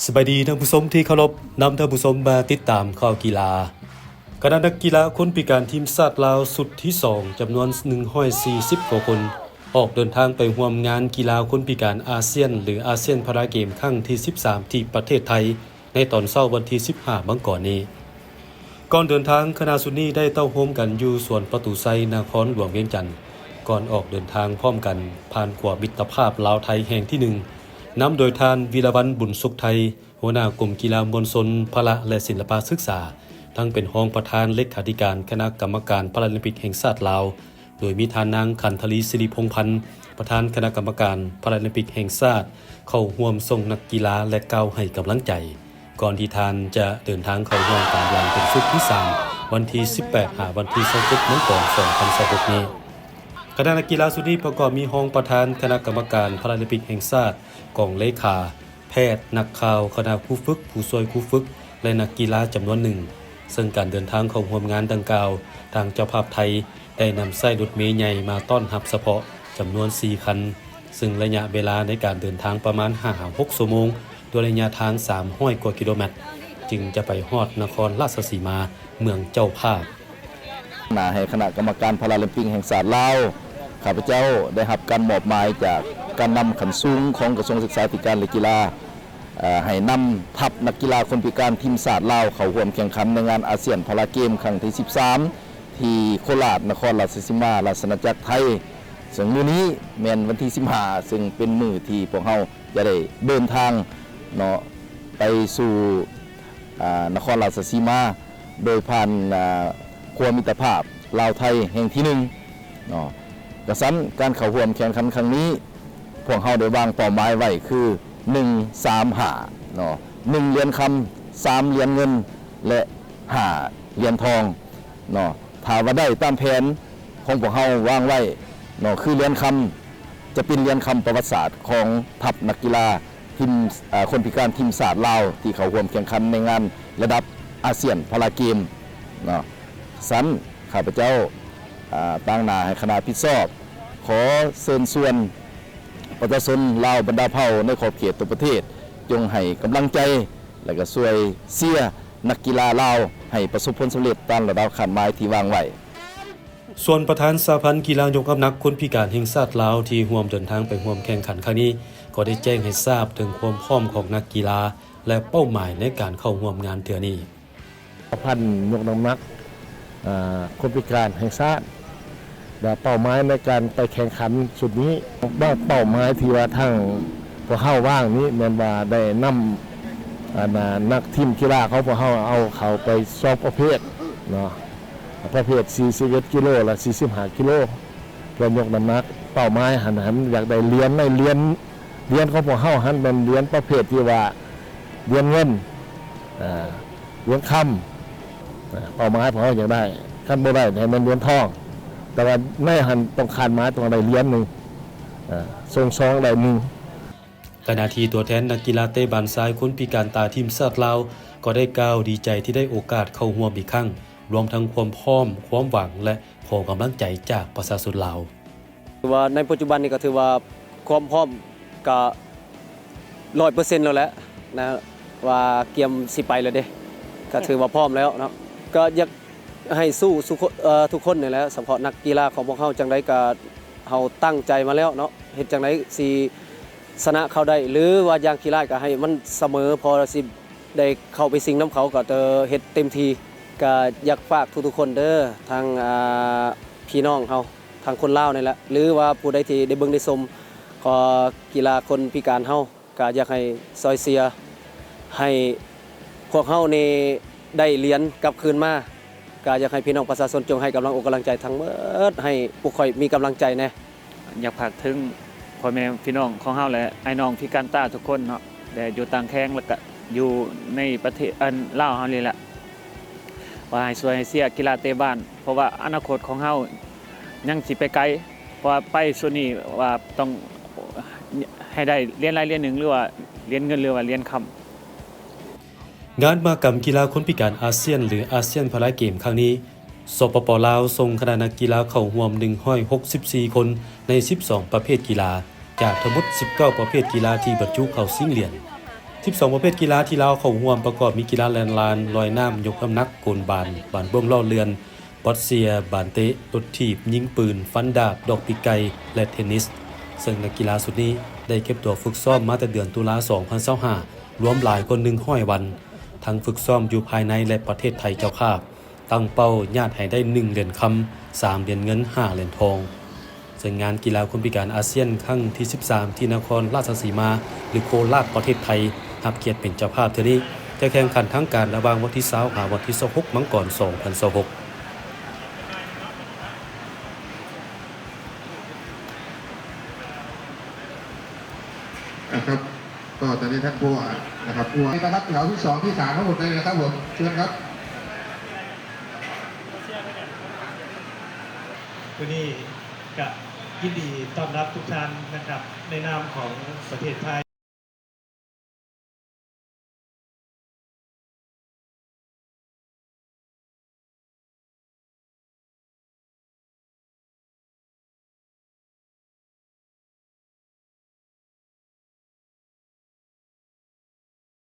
ສະບາຍດີທ່ານຜູ້ຊົມທີ່ເຄົາລົບ, ນຳທ່ານຜູ້ຊົມມາຕິດຕາມຂ່າວກິລາ. ຄະນະນັກກິລາຄົນພິການທີມຊາດລາວຊຸດທີສອງ ຈຳນວນໜຶ່ງຮ້ອຍສີ່ສິບກວ່າຄົນ ອອກເດີນທາງໄປຮ່ວມງານກິລາຄົນພິການອາຊຽນ ຫຼື ອາຊຽນພາຣາເກມຄັ້ງທີສິບສາມ ທີ່ປະເທດໄທ ໃນຕອນເຊົ້າວັນທີສິບຫ້າມັງກອນນີ້. ກ່ອນເດີນທາງ, ຄະນະຊຸດນີ້ໄດ້ເຕົ້າໂຮມກັນຢູ່ສວນປະຕູໄຊ ນະຄອນຫຼວງວຽງຈັນ, ກ່ອນອອກເດີນທາງພ້ອມກັນ ຜ່ານຂົວມິດຕະພາບລາວໄທແຫ່ງທີໜຶ່ງ ນຳໂດຍທ່ານ ວິລະວັນ ບຸນສຸກໄທ ຫົວໜ້າກົມກິລາມວນຊົນ, ພະລະ ແລະ ສິລະປະສຶກສາ, ທັງເປັນຮອງປະທານເລຂາທິການຄະນະກຳມະການພາຣາລິມປິກແຫ່ງຊາດລາວ, ໂດຍມີທ່ານນາງ ຂັນທະລີ ສິລິພົງພັນ ປະທານຄະນະກຳມະການພາຣາລິມປິກແຫ່ງຊາດ ເຂົ້າຮ່ວມສົ່ງນັກກິລາ ແລະ ກ່າວໃຫ້ກຳລັງໃຈ ກ່ອນທີ່ທ່ານຈະເດີນທາງເຂົ້າຮ່ວມການລຳເປັນຊຸດທີສາມ ວັນທີສິບແປດ ຫາວັນທີຊາວເຈັດ ມັງກອນ ສອງພັນຊາວຫົກນີ້. ຄະນະນັກກິລາຊຸດນີ້ປະກອບມີຮອງປະທານຄະນະກຳມະການພາຣາລິມປິກແຫ່ງຊາດ, ກອງເລຂາ, ແພດ, ນັກຂ່າວ, ຄະນະຄູຝຶກ, ຜູ້ຊ່ວຍຄູຝຶກ ແລະ ນັກກິລາຈຳນວນໜຶ່ງ, ເຊິ່ງການເດີນທາງເຂົ້າຮ່ວມງານດັ່ງກ່າວ, ທາງເຈົ້າພາບໄທໄດ້ນຳໃຊ້ລົດເມໃຫຍ່ມາຕ້ອນຮັບສະເພາະຈຳນວນສີ່ຄັນ, ເຊິ່ງໄລຍະເວລາໃນການເດີນທາງປະມານຫ້າຫາຫົກຊົ່ວໂມງ, ດ້ວຍໄລຍະທາງສາມຮ້ອຍກວ່າກິໂລແມັດ, ຈຶ່ງຈະໄປຮອດນະຄອນລາຊະສີມາ, ເມືອງເຈົ້າພາບ. ໜ້າໃຫ້ຄະນະກຳມະການພາຣາລິມປິກແຫ່ງຊາດລາວ, ຂ້າພະເຈົ້າໄດ້ຮັບການມອບໝາຍຈາກການນຳຂັ້ນສູງຂອງກະຊວງສຶກສາທິການ ແລະ ກິລາ, ເອີ່ ໃຫ້ນຳທັບນັກກິລາຄົນພິການທີມຊາດລາວເຂົ້າຮ່ວມແຂ່ງຂັນໃນງານອາຊຽນພາຣາເກມຄັ້ງທີສິບສາມ ທີ່ໂຄລາດ, ນະຄອນລາຊະສີມາ, ລາຊະອານາຈັກໄທ. ເຊິ່ງມື້ນີ້ແມ່ນວັນທີສິບຫ້າ ເຊິ່ງເປັນມື້ທີ່ພວກເຮົາຈະໄດ້ເດີນທາງເນາະ ໄປສູ່ ອາ ນະຄອນລາຊະສີມາ ໂດຍຜ່ານ ອາ ຂົວມິດຕະພາບລາວໄທແຫ່ງທີໜຶ່ງເນາະ. ກະຊັ້ນ ການເຂົ້າຮ່ວມແຂ່ງຂັນຄັ້ງນີ້ ພວກເຮົາໄດ້ວາງເປົ້າໝາຍໄວ້ຄື ໜຶ່ງ ສາມ ຫ້າ ເນາະ, ໜຶ່ງ ຫຼຽນຄຳ, ສາມ ຫຼຽນເງິນ ແລະ ຫ້າ ຫຼຽນທອງເນາະ. ຖ້າວ່າໄດ້ຕາມແຜນຂອງພວກເຮົາວາງໄວ້ເນາະ ຄືຫຼຽນຄຳ ຈະເປັນຫຼຽນຄຳປະຫວັດສາດຂອງທັບນັກກິລາ ທີມ ເອີ ຄົນພິການທີມຊາດລາວ ທີ່ເຂົ້າຮ່ວມແຂ່ງຂັນໃນງານລະດັບອາຊຽນພາຣາເກມເນາະ. ຊັ້ນ ຂ້າພະເຈົ້າ ອາ ຕາງໜ້າໃຫ້ຄະນະຜິດຊອບ ຂໍເຊີນຊວນປະຊາຊົນລາວບັນດາເຜົ່າໃນຂອບເຂດທົ່ວປະເທດ ຈົ່ງໃຫ້ກຳລັງໃຈ ແລະ ກະຊ່ວຍເຊຍນັກກິລາລາວໃຫ້ປະສົບຜົນສຳເລັດຕາມລະດັບຄາດໝາຍທີ່ວາງໄວ້. ສ່ວນປະທານສະຫະພັນກິລາຍົກນ້ຳໜັກຄົນພິການແຫ່ງຊາດລາວ ທີ່ຮ່ວມເດີນທາງໄປຮ່ວມແຂ່ງຂັນຄັ້ງນີ້ ກໍໄດ້ແຈ້ງໃຫ້ຊາບເຖິງຄວາມພ້ອມຂອງນັກກິລາ ແລະ ເປົ້າໝາຍໃນການເຂົ້າຮ່ວມງານເທື່ອນີ້. ສະຫະພັນຍົກນ້ຳໜັກ ອາ ຄົນພິການແຫ່ງຊາດ ວ່າເປົ້າໝາຍໃນການໄປແຂ່ງຂັນຊຸດນີ້ ວ່າເປົ້າໝາຍທີ່ວ່າທາງພວກເຮົາວາງນີ້ແມ່ນວ່າໄດ້ນຳ ອັນນ່າ ນັກທີມກິລາຂອງພວກເຮົາເອົາເຂົ້າໄປສອງປະເພດເນາະ ປະເພດສີ່ສິບເອັດກິໂລ ແລະ ສີ່ສິບຫ້າກິໂລ ເພື່ອຍົກນ້ຳໜັກ. ເປົ້າໝາຍຫັ້ນ ຫັ້ນຢາກໄດ້ຫຼຽນ ໃນຫຼຽນ ຫຼຽນຂອງພວກເຮົາຫັ້ນແມ່ນຫຼຽນປະເພດທີ່ວ່າຫຼຽນເງິນ ອາ ຫຼຽນຄຳ ອາ ເປົ້າໝາຍພວກເຮົາຢາກໄດ້ ຄັນບໍ່ໄດ້ໃຫ້ແມ່ນຫຼຽນທອງ ແຕ່ວ່າໃນຫັ້ນຕ້ອງຄາດໝາຍຕ້ອງໄດ້ຫຼຽນໜຶ່ງ ອາ ຊົງສອງໄດ້ໜຶ່ງ. ຂະນະທີ່ຕົວແທນນັກກິລາເຕະບານຊາຍຄົນພິການຕາທີມຊາດລາວ ກໍໄດ້ກ່າວດີໃຈທີ່ໄດ້ໂອກາດເຂົ້າຮ່ວມອີກຄັ້ງ, ລວມທັງຄວາມພ້ອມ, ຄວາມຫວັງ ແລະ ຂໍກຳລັງໃຈຈາກປະຊາຊົນລາວ. ຖືວ່າໃນປັດຈຸບັນນີ້ກໍຖືວ່າຄວາມພ້ອມກໍຮ້ອຍເປີເຊັນແລ້ວແຫຼະນະ ວ່າກຽມຊິໄປແລ້ວເດ້ ກໍຖືວ່າພ້ອມແລ້ວເນາະ. ກໍຢາກໃຫ້ສູ້ ເອີ ທຸກຄົນນີ້ແຫຼະ ສະເພາະນັກກິລາຂອງພວກເຮົາ ຈັ່ງໃດກໍເຮົາຕັ້ງໃຈມາແລ້ວເນາະ ເຮັດຈັ່ງໃດຊິຊະນະເຂົາໄດ້ ຫຼືວ່າຢ່າງຂີ້ຮ້າຍກໍໃຫ້ມັນສະເໝີ ພໍຊິ ໄດ້ເຂົ້າໄປຊິງນຳເຂົາ ກໍຈະເຮັດເຕັມທີ່. ກໍຢາກຝາກທຸກໆຄົນເດີ ທັງ ອາ ພີ່ນ້ອງເຮົາ ທັງຄົນລາວນີ້ແຫຼະ ຫຼືວ່າຜູ້ໃດທີ່ໄດ້ເບິ່ງໄດ້ຊົມ ກໍກິລາຄົນພິການເຮົາ ກໍຢາກໃຫ້ຊ່ອຍເຊຍ ໃຫ້ພວກເຮົານີ້ໄດ້ຫຼຽນກັບຄືນມາ. ກໍຢາກໃຫ້ພີ່ນ້ອງປະຊາຊົນຈົ່ງໃຫ້ກຳລັງອົກກຳລັງໃຈທັງໝົດ ໃຫ້ພວກຂ້ອຍມີກຳລັງໃຈແດ່. ຢາກຝາກເຖິງພໍ່ແມ່ພີ່ນ້ອງຂອງເຮົາ ແລະ ອ້າຍນ້ອງພິການຕາທຸກຄົນເນາະ ແລະ ຢູ່ຕ່າງແຂວງ ແລະກະຢູ່ໃນປະເທດ ອັນ ລາວເຮົານີ້ແຫຼະ ວ່າໃຫ້ຊ່ວຍໃຫ້ເຊຍກິລາເຕະບານ ເພາະວ່າອະນາຄົດຂອງເຮົາຍັງຊິໄປໄກ ເພາະວ່າໄປຊຸດນີ້ວ່າຕ້ອງໃຫ້ໄດ້ຫຼຽນລາຍຫຼຽນໜຶ່ງ ຫຼືວ່າຫຼຽນເງິນ ຫຼືວ່າຫຼຽນຄຳ. ງານມະຫະກຳກິລາຄົນພິການອາຊຽນ ຫຼື ອາຊຽນພາຣາເກມຄັ້ງນີ້ ສປປ ລາວ ສົ່ງຄະນະນັກກິລາເຂົ້າຮ່ວມໜຶ່ງຮ້ອຍຫົກສິບສີ່ຄົນ ໃນສິບສອງປະເພດກິລາ ຈາກທັງໝົດສິບເກົ້າປະເພດກິລາທີ່ບັນຈຸເຂົ້າຊິງຫຼຽນ. ສິບສອງປະເພດກິລາທີ່ລາວເຂົ້າຮ່ວມປະກອບມີກິລາແລ່ນລານ, ລອຍນ້ຳ, ຍົກນ້ຳໜັກ, ໂກນບານ, ບານເບິ່ງລໍ້ເລື່ອນ, ບອດເຊຍ, ບານເຕະ, ລົດຖີບ, ຍິງປືນ, ຟັນດາບ, ດອກປີກໄກ່ ແລະ ເທນນິສ, ເຊິ່ງນັກກິລາຊຸດນີ້ໄດ້ເກັບຕົວຝຶກຊ້ອມມາແຕ່ເດືອນຕຸລາ ສອງພັນຊາວຫ້າ ລວມຫຼາຍກວ່າ ໜຶ່ງຮ້ອຍວັນ, ທັງຝຶກຊ້ອມຢູ່ພາຍໃນ ແລະ ປະເທດໄທເຈົ້າພາບ. ຕັ້ງເປົ້າຍາດໃຫ້ໄດ້ໜຶ່ງຫຼຽນຄຳ, ສາມຫຼຽນເງິນ, ຫ້າຫຼຽນທອງ. ເຊິ່ງງານກິລາຄົນພິການອາຊຽນຄັ້ງທີສິບສາມ ທີ່ນະຄອນລາຊະສີມາ ຫຼື ໂຄລາດ ປະເທດໄທ ຮັບກຽດເປັນເຈົ້າພາບເທື່ອນີ້ ຈະແຂ່ງຂັນທາງການລະຫວ່າງວັນທີຊາວ ຫາວັນທີຊາວຫົກ ມັງກອນ ສອງພັນຊາວຫົກ. นะครับ ก็ตอนนี้ท่านผู้ว่านะครับ ผู้ว่านะครับ แถวที่สอง ที่สาม ทั้งหมดเลยนะครับผม เชิญครับ มื้อนี้ก็ยินดีต้อนรับทุกท่านนะครับ ในนามของประเทศไทย